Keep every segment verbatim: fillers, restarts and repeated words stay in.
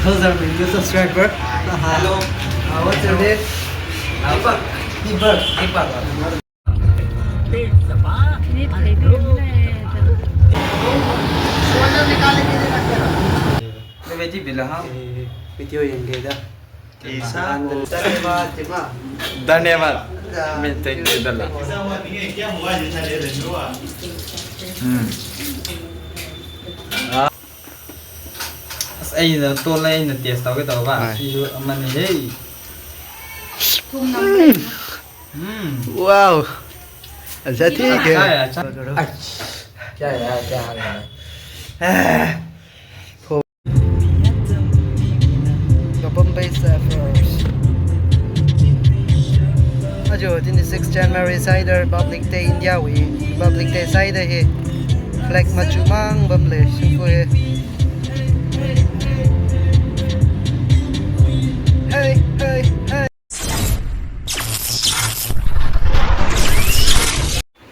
Those are my new subscriber. Hello. Uh, what's your name? Deepak. Deepak. Deepak. Video yangda. Dhanyavad, Dhima. Dhanyavad. Thank you, Dala. Hmm. Ah. As eina tola eina taste tau ke tau ba. Ai. Sisu amani hei. Hmm. Wow. Acha, thik hai. Acha, acha. Ai. Kya hai, kya hai? Ah. The Bombay Sapphires. Aja twenty-six January sāda Republic Day, India wui Republic Day sāda hi flag machumang pamlei shimkhur hi. Hey, hey, hey.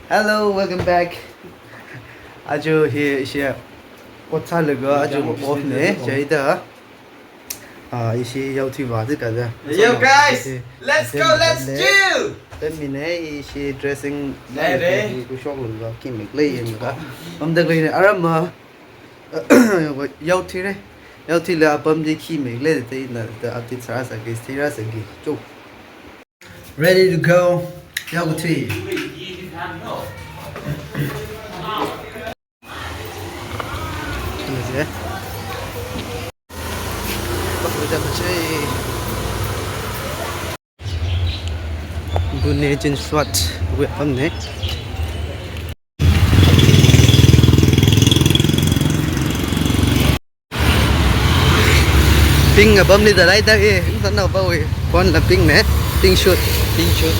Hello, welcome back. Aja hi ishi ot sālaga aja off ne, chieina. Ah, ishi yaothui vāda kala. Yo, guys, let's go, let's chill. Then mi ne ishi dressing. Nai re. Kushok lula ki mek lei yem ka. Amda lei ne arama. Yaothui re. Yaothuila apam chi khi mek lei te na ta update sāra sāki, sāra sāki. Chu. Ready to go. Yaothui. Sini se. Pakuja mache. Bune Jin Swat wui apam ne. Pink apam ni dalai da e, insan na pa we. Kon la pink ne, pink shoot, pink shoot.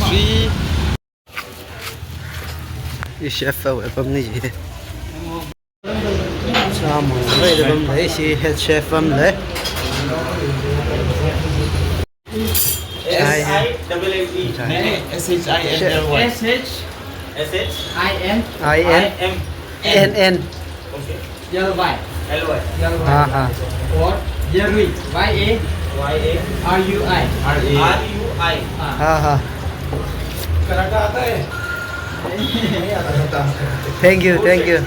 Three. Ishi chef wui apam ni. Sāmon lei da pamlei, ishi head chef pamlei. S I double L E. Nae, S H I N L Y. S H. S H. I N. I N. I M. N N. Okay. L Y. L Y. L Y. हाँ, हाँ. और यरुई, Y A. Y A. R U I. R U I. हाँ। हाँ, हाँ। कराटा आता है? नहीं आता। Thank you, thank you.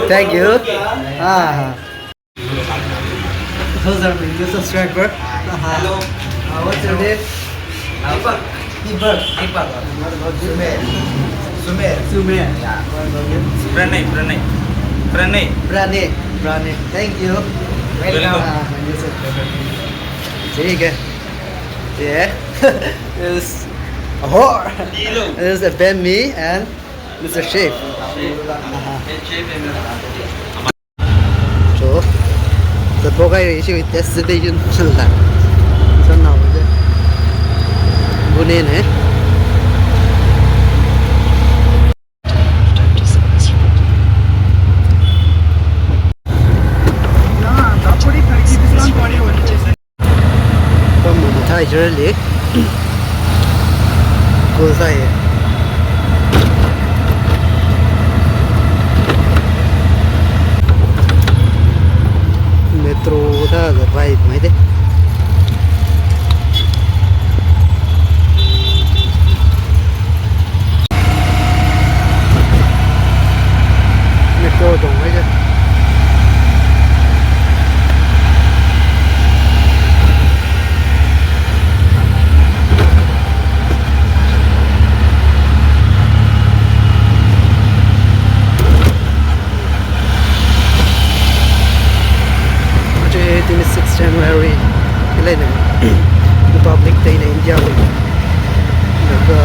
Thank you. हाँ, हाँ। Those are my new subscriber. Hello. Uh, what's your name? Deepak. Deepak. Deepak. What about you? Sumer. Sumer. Sumer. Yeah. What about you? Pranay, Pranay. Pranay. Pranay. Pranay. Thank you. Welcome. Uh, my new subscriber. ठीक है। Yeah. Is a whore. Is a Ben me and Mister Chef. Uh-huh. Cho, the Bogai issue with destination. Sana waje. Bune ne. Pam mathai jirali. Kuzai. Metro da zatvai mai de. Metro tong mai de. Aja twenty-six January, kila ne, Republic Day na India wui. Laga,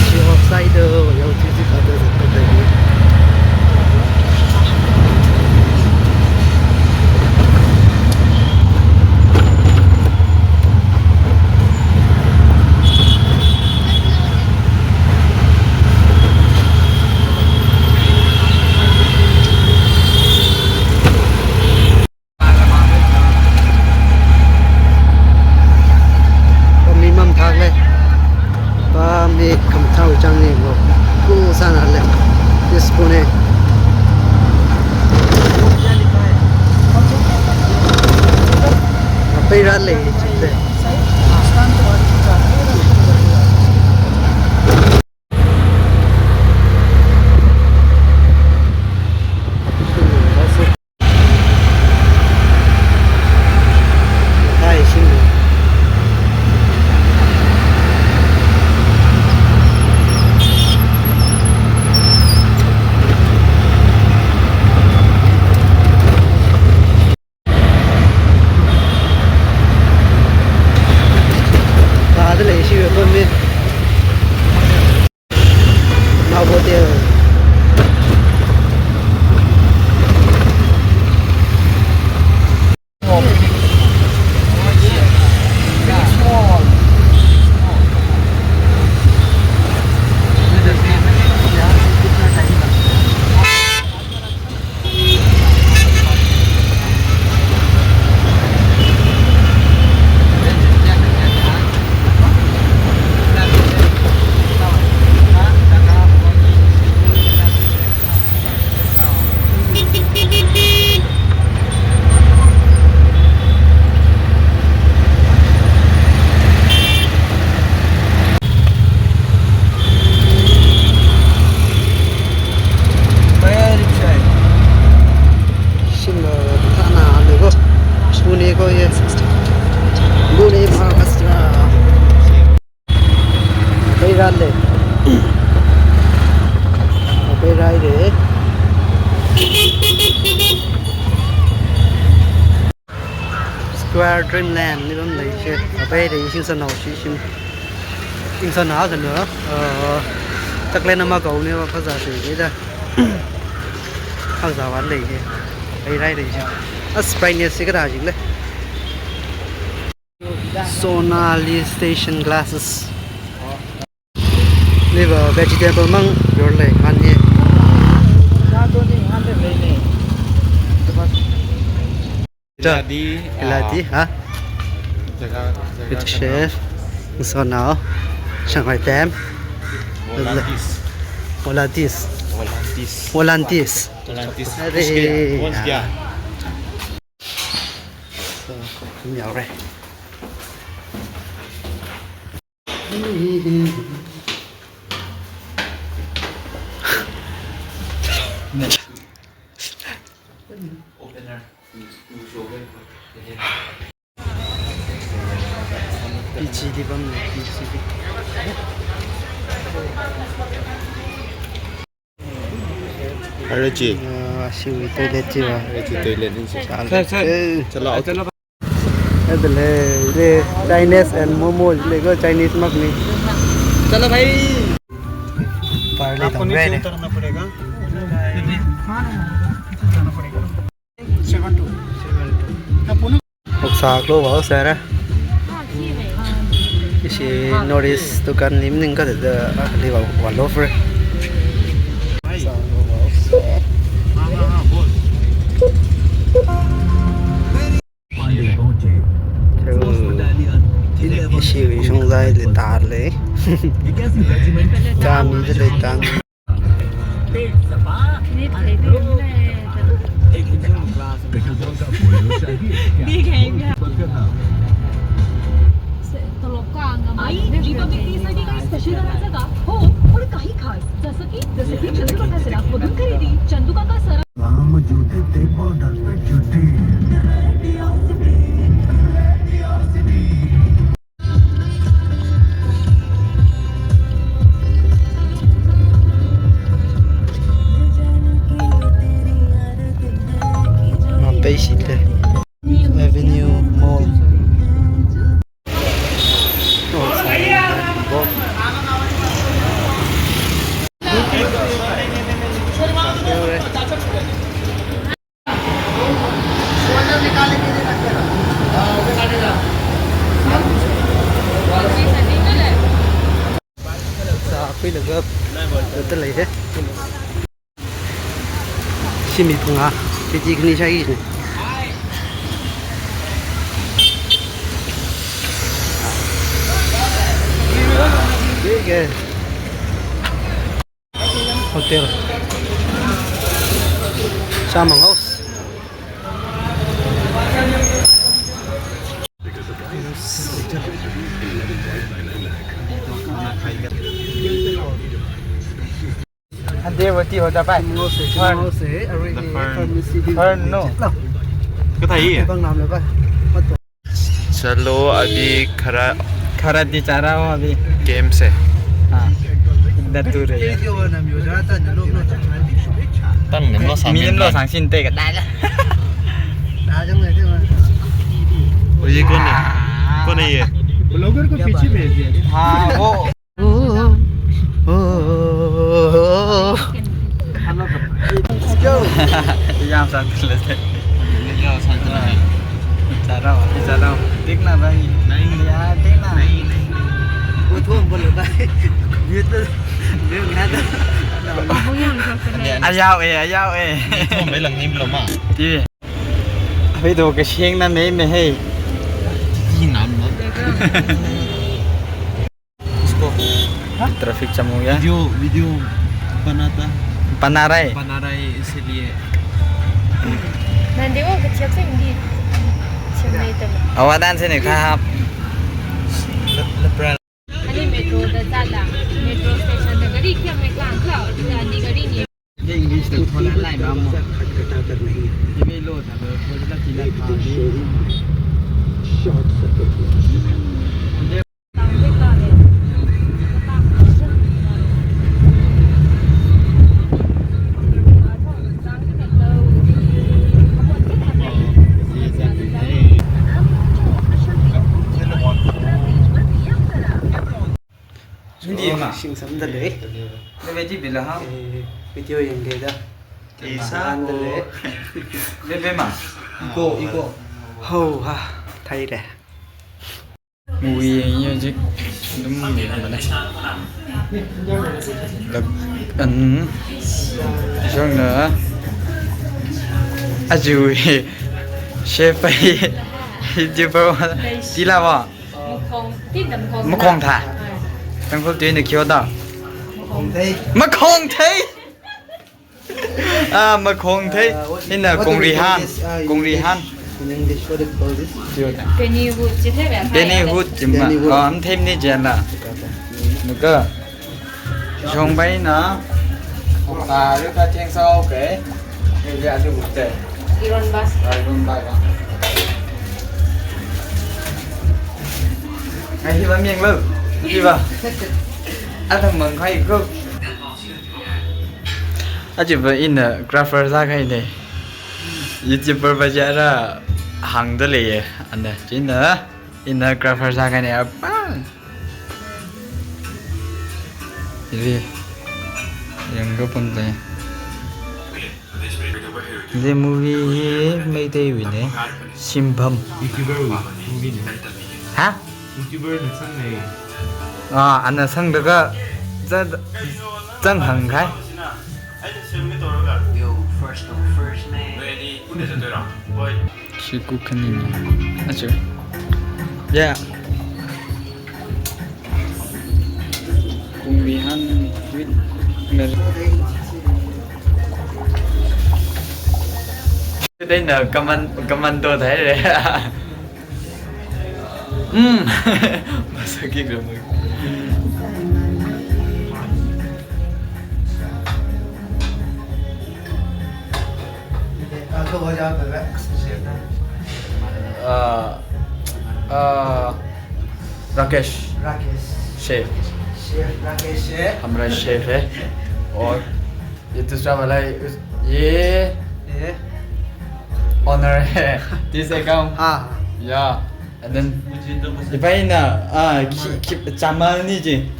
ishi outside, uh, yaothui kaji zatda lei. Pei rālei, chile. Thāda lei shi wui pammi. Nao hotel. Shimla thāna lei ko. Pune ko ye. Pune Maharashtra. Pei rālei. Pei rālei. Square Dreamland li pamlei shi. Pei rālei, shim sānao shi shim. Shim sānao sānao. Uh, chocolate na makaone wa phazā shi da. Phazā wa lei shi. Pei rālei shi. As brightness shi kathā jing lei. Sonali station glasses. Liva vegetable mang yorlei, ngan hi. Iladi, iladi, ah, ha? Jaga, jaga, Good chef. Sonao. Shanghai Dam. Volantis. Volantis. Volantis. Volantis. Volantis. Are, Volantis. So, kum yaore. Opener. P G D pamlei, P G D. Arui chi. Ah, ashiwui toilet chi va. Arui chi toilet ni chi. Chāng. Sir, sir. Eh. Chalo. Chalo. Adale, le Chinese and momo, le ko Chinese makni. Chalo bhai. Par le. Aapko niche utarna padega. Seven two. Seven two. Oksa klo wa sara. Ishi North East dukan nim ning ka da, da, da, wa, wa lover. Ishi wui shongzai le ta le. Ta mi de le ta. I Republic day साठी काही स्पेशल करायचं का? हो, पण काही खास, जसं की, जसं की चंदू काका सराफमधून खरेदी, चंदू काका Saraf. Avenue Mall. Shimi phunga, picnic ni shai ni. Hotel. Samang House. Devo ti ho ta pai. Fern. Fern, no. Kathā hi? Chalo, abhi khara, khara di chara ho abhi. Game se. Ha. Iddha tu re. Tang nem lo sang. Mi nem lo sang sin te ka dai la. Oh, ye कौन है? कौन है ये? Blogger को पीछे भेज दिया। हाँ, वो। Let's go. Yang satu lagi. Yang satu lagi. Chara ho, chara ho. देखना भाई। नहीं। यार, देखना। नहीं, नहीं। वो तो हम बोलो भाई। ये तो, ये ना तो। Ayao e, ayao e. Thom bai lang nim lo ma. Ti. Abhi to kasing na me me hai. Ti nam lo. इसको। हाँ? Traffic jam हो गया। Video, video बनाता। बना रहा है। बना रहा है, इसीलिए। Nandi wo kachap sa hindi. Chap nahi tama. Awa dan sini kahap. Ani metro da zala. Metro station da gari kya me kang la. Ani gari ni. ये English तो थोड़ा लाई बाम। ये भी लो था, तो थोड़ा सा पीला था। Hindi ma. Shing samda lei. Lebe ji bila ha. Eh, video yangda. Isa. Samda lei. Lebe ma. Iko, iko. Ho ha. Thai re. Movie yang ye ji. Dum movie mana? Lak an. Jong na. Aju. Chef pai. Ji pa. Tila wa. Makhong, ti dam khong. Makhong tha. Ai. Tangkhul tui ni kyo da. Makhong thei. Makhong thei. Ah, makhong thei. Uh, what, ina what do we call this? Uh, kongri han. In English, what do we call this? Kyo da. Penny hood, ji thei ba. Penny hood, ji ma. Penny hood. Oh, am thei ni ji la. Nuka. Shong bai na. Okta, yu ka cheng sa, okay. Yu ya ju te. Iron bas. Iron bas. Ai, hi ba miang lo. Hi ba. Ada mang khai ko. Aji ba ina grapher sa khai ne. YouTuber ba jara hang da le ye. Ana, jina. Ina grapher sa khai ne. Apa? Ili, yangkapam tai. Ili movie hi Meiteiwui ne, Shimpam. YouTuber wui movie ne. Ha? YouTuber na sang ne. Ah, ana sangda ka, za, zang hang khai. Yo, first of first ne. Shi ku khani. Achu. Yeah. Kungri han with mer. Today na command, commando thai re. Hmm. Masaki gramu. Uh, uh, Rakesh. Rakesh. Chef. Chef Rakesh है। हमारा शेफ है। और ये दूसरा वाला है, उस, ये ये। Owner है। This account। हाँ, हाँ। Yeah। And then, ipaina, ah, ki, ki, chamal ni ji.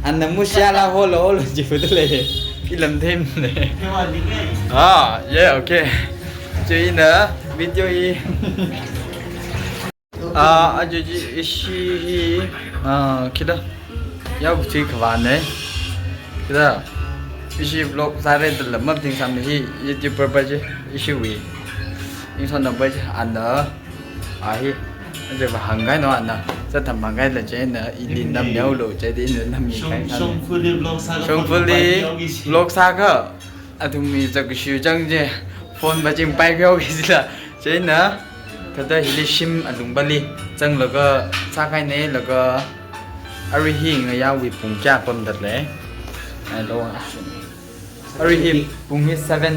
Ana mushia la holo, holo ji fu de le. Ilam them le. Ah, yeah, okay. Chieina video hi. Ah, aja ji ishi hi, ah, kida. Yau chi khawa ne. Kida. Ishi vlog sāre dala map ting sam hi YouTuber ba ji. Ishiwui. Insan na ba ji ana. Ahi, aja ba hāngkahai no ana, zatham hāngkahai la chieina, ili nam yao lo, chieina nam mi Shong-, kai kai. Shongfali vlog sākha Shongfali phone pai yao ki si. Vlog sākha, athum mi zak shu chang je, phone ba ching pai yao ki si la, chieina, thāda hili shim alung bali, zanglaga, sākahai ne, laga, arui hi ngayā wui pung kya pamda le, ai lo a shim. Arui hi pung hi seven,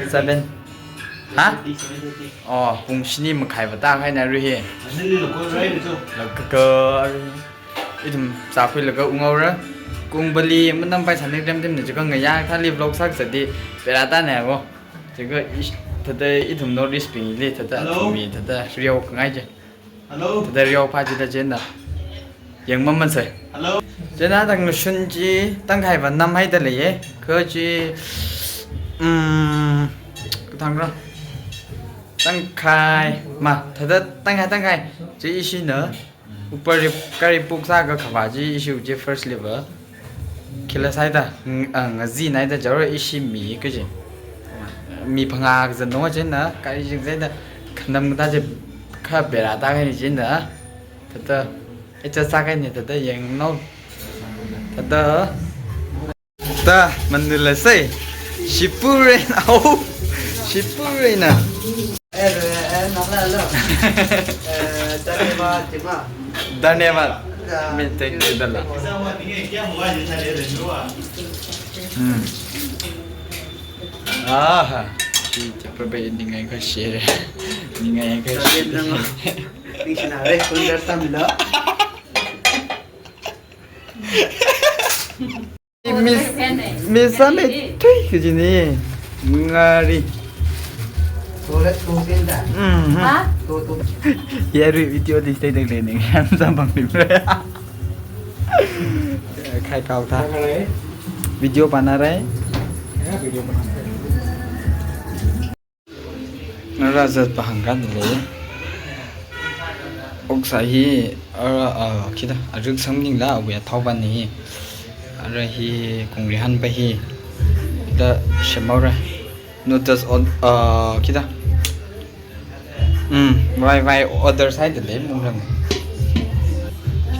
seven. Ha? Oh, pung shini makhai vātāhaina arui hi. Laka ka arui. Ithum sākhuilaga unghaora. Kung bali manam pai sāni dem dem ne chikang ngayā thāli vlog sākazatli. Pera ta ne ko. Chikha ish, thāda ithum North East bingli thāda Hello? Athumwui thāda riao khangai chi. Hello? Thāda riao pā chida chieina. Yangmamān sai. Hello? Chieina tangshun chi tangkhai vānamhaida leiya. Kha chi, um, kathangra. Tangkhai, ma, thāda tangkhai, tangkhai. Chi ishina. Upper rib, kari puk sākakhavā chi ishi chi first level. Khila saida, ng-, ah, ngazin haida jaro ishi mi kaji. Mi phangā kazan nong chieina, kari jing saida, khanam ta chi kha pera tāhaini chieina. Thāda, icha sāhaini thāda yangno. Thāda. Ta, manula sai. Shipure na, au. Shipure na. Eh, eh, nala lo. Eh, dhanyavad, jima. Dhanyavad. Ya. Me thank you dala. Hmm. Aha. Shi chapra be ningai ka share. Ningai ka share. Ningshina re, kundar tamilo. Miss, Miss Sane, tui, kajini. Ngari. Surat tu sinta. Mhm. Ha? Tu, tu. Yarui video di stay dek lening. Yang sambang di. Khai kau ta. Video panārai. Ya, video panārai. Nara zat pahang kan le. Oksa hi, ara, ah, khida, aruk samning la, awui athao ban hi. Ara hi, kungri han pa hi. Da, shemaura. Noodles on, ah, khida. Hmm, wai wai order sai de le, mung ram.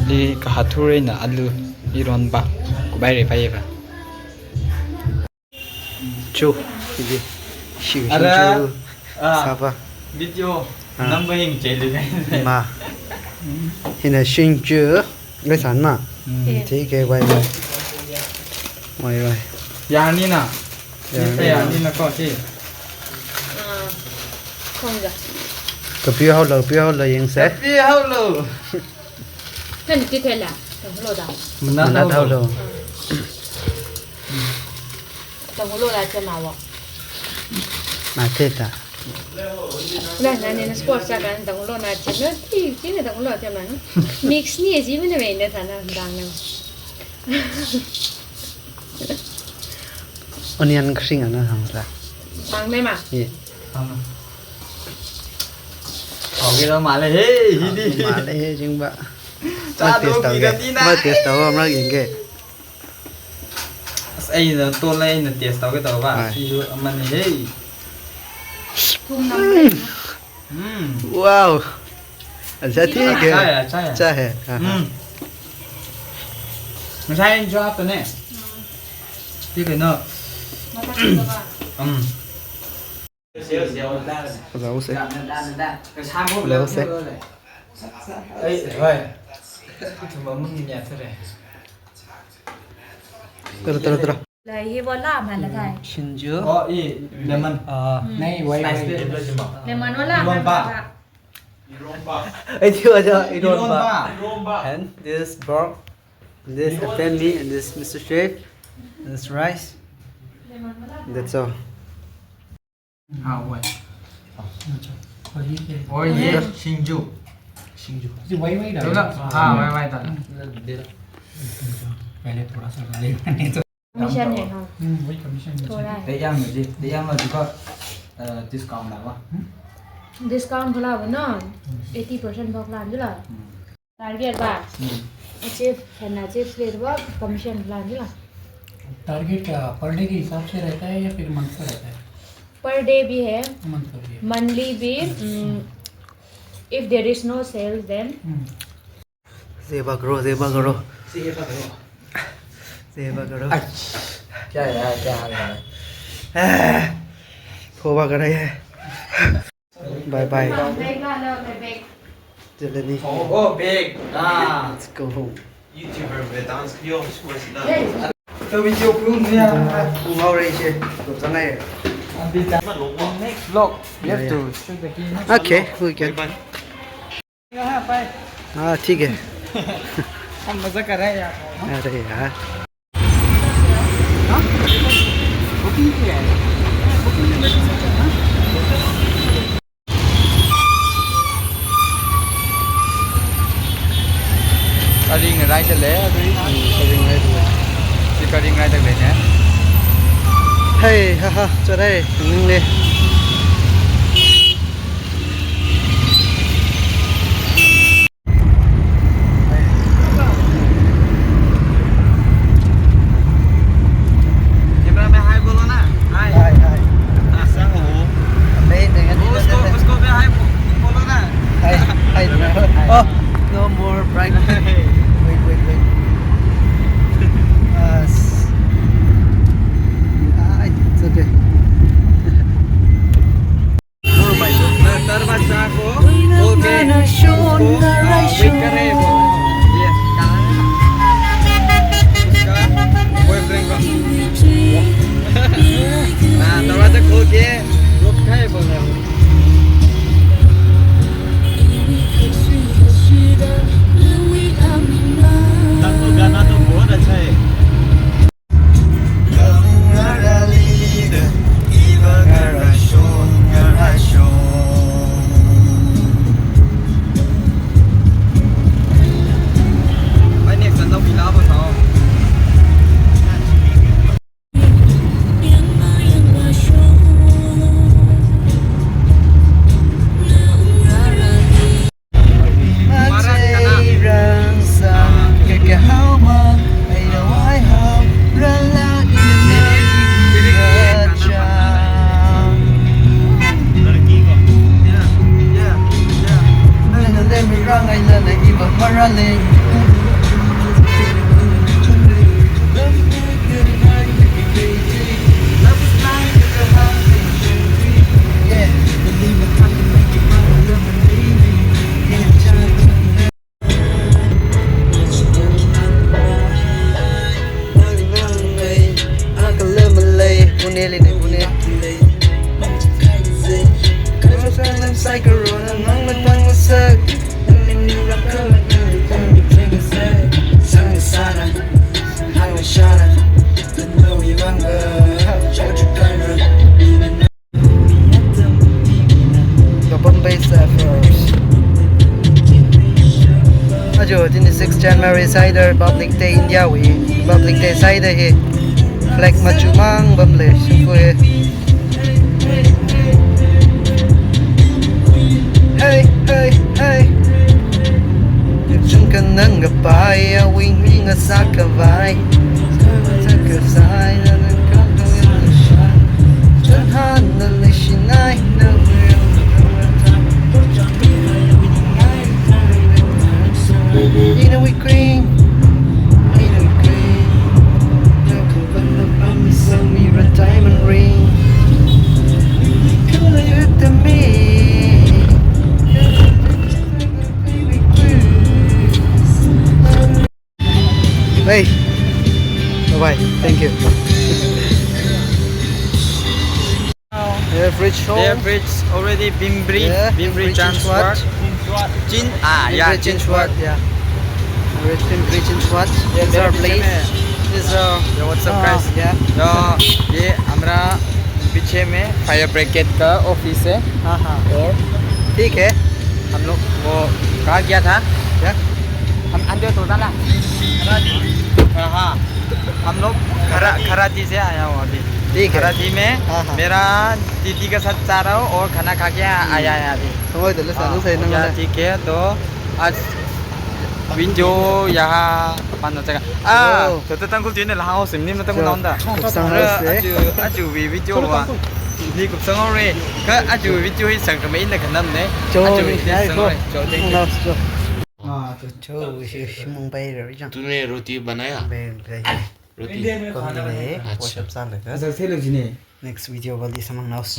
Li kahathu re na alu, iron ba, kubai re pa ye ba. Chu, hili. Shiu, ara, shiu, chu. Ah, sāva. Video, ah, number hing chili. Ma. Hina shing chu, ngai san ma. Hmm. Chi ke wai wai. Wai wai. Yarnina. Yarnina. Yarnina ko chi. Ah, khongga. Kapi hao lo, pi hao lo yeng se. Kapi hao lo. Kan chi thela, tang lo da. Mana thao lo. Tang lo da che ma wo. Ma the ta. Na, na, ni na sports sa kan tang lo na che no, ti, ti na tang lo che ma no. Mix ni ji mi na me na sa na dang na. Onion kring ana hang sa. Hang ne ma. Ye. Hang. Hao ke lo ma le he, hi di. Hao ke lo ma le he, jing ba. Cha ma taste do tau ki ke. Ka ni na. Ma taste tau, amra yeng ke. As ai na to lai na taste tau ke tau ba. Ai. Shi yu aman he. Thum nam le. Hmm. Wow. Acha thik hai. Acha hai, acha hai. Acha hai. Aha. Hmm. Masai enjoy aap ne. Thik hai na. Hmm. Hello, sir. Hello, sir. Ei, hoi. Ithum amun nya thare. Tara, tara, tara. Lai hi wala man la thai. Shinju. Oh, i lemon. Ah, hmm. Nai, wai, wai. Spice blend lo jima. Lemon wala man la. Ironba. Ironba. Ei, ti wa ja, ironba. Ironba. Ironba. And this pork, this F M E, and this Mister Chef, this rice. Lemon wala. That's all. हाँ, वो है। अच्छा। और ये क्या है? और ये शिंजू। शिंजू। जी, वाई वाई डालो। चलो, हाँ, वाई वाई डालो। दे दो। पहले थोड़ा सा डालेगा, नहीं तो कमीशन है, हाँ। हम्म, वही कमीशन है। थोड़ा है। Tayang aja, tayang aja ko, eh, discount lah, wah. Discount lah, wah, no? Eighty percent off lah, jula. Hmm. Target ba? Hmm. Achieve, hena achieve le ba, commission plan jila. Target क्या per day के हिसाब से रहता है या फिर month का रहता है? Per day भी है, month का भी है। Monthly भी, हम्म, if there is no sales then। हम्म। सेवा करो, सेवा करो। सेवा करो। सेवा करो। अच्छा, क्या यार, क्या हाल है? आह, सेवा कर रहे हैं। Bye bye. Bag la lo, bag. Jalani. Oh, oh, bag. Ah. Let's go home. YouTuber में dance किया, उसको ऐसे ना। Video pun ya. Ngaorai she. Kuzangai. Vlog. You have to. Okay, we can. हाँ, ठीक है। हम मजा कर रहे हैं यार। अरे यार। Gari ngaraida lei, adui. Gari ngaraida lei. Chi gari ngaraida leine. Hey, ha, ha, charai, nungle. Camera में hi बोलो ना। Hi. Hi, hi. कैसा हो? Amazing. वो उसको, उसको भी hi बो-, बोलो ना। Hi, hi. Oh, no more prank. Wait, wait, wait. Uh, s-, ah, it's okay. दरवाजा को खोल के उसको, आ, wait कर रहे हैं बोलो। Yes, कहाँ है? उसका boyfriend का। हाँ, दरवाजा खोल के रोका है बोल रहा हूँ। गाना तो बहुत अच्छा है। The Bombay Sapphires. Aja, twenty-six January sāda Republic Day, India wui Republic Day sāda hi flag machumang pamlei, shimkhur hi. Hey, hey, hey. Chungkha nang kapai, awui mi ngasā khavai. Hey. Bye bye. Thank you. They have reached home. They have reached already Pimpri, yeah, Pimpri Chinchwad. Chin, ah, yeah, Pimpri Chinchwad, Chinchwad. Yeah. We're at Pimpri Chinchwad. This is our place. This is our, yeah, what's up, guys? Yeah. तो ये हमारा पीछे में fire brigade का office है। हाँ, हाँ। और ठीक है। हम लोग वो कहाँ गया था? क्या? हम अंदर तो था ना? हाँ, हाँ। हम लोग खरा-, खरादी से आया हूँ अभी। ठीक है। खरादी में हाँ, हाँ। मेरा दीदी के साथ जा रहा हूँ और खाना खा के आ-, आया है अभी। हाँ, ठीक है, तो आज video यहाँ पान हो जाएगा। 아, 저 때 딴 거 뒤에는 라하오스 님 딴 거 나온다. Kupsang house. 아주, 아주 위 video 와. 네, kupsang house. 그 아주 video 이 상금에 있는 그 남네. 아주 video 상금에. 저 땡. हाँ, तो जो श-, श-, मुंबई रह जाओ। तूने रोटी बनाया? मैं, मैं, रोटी। इंडिया में खाना बनाया। अच्छा। WhatsApp साल है। ऐसा से लोग जिन्हें। Next video वाली समझ ना उस।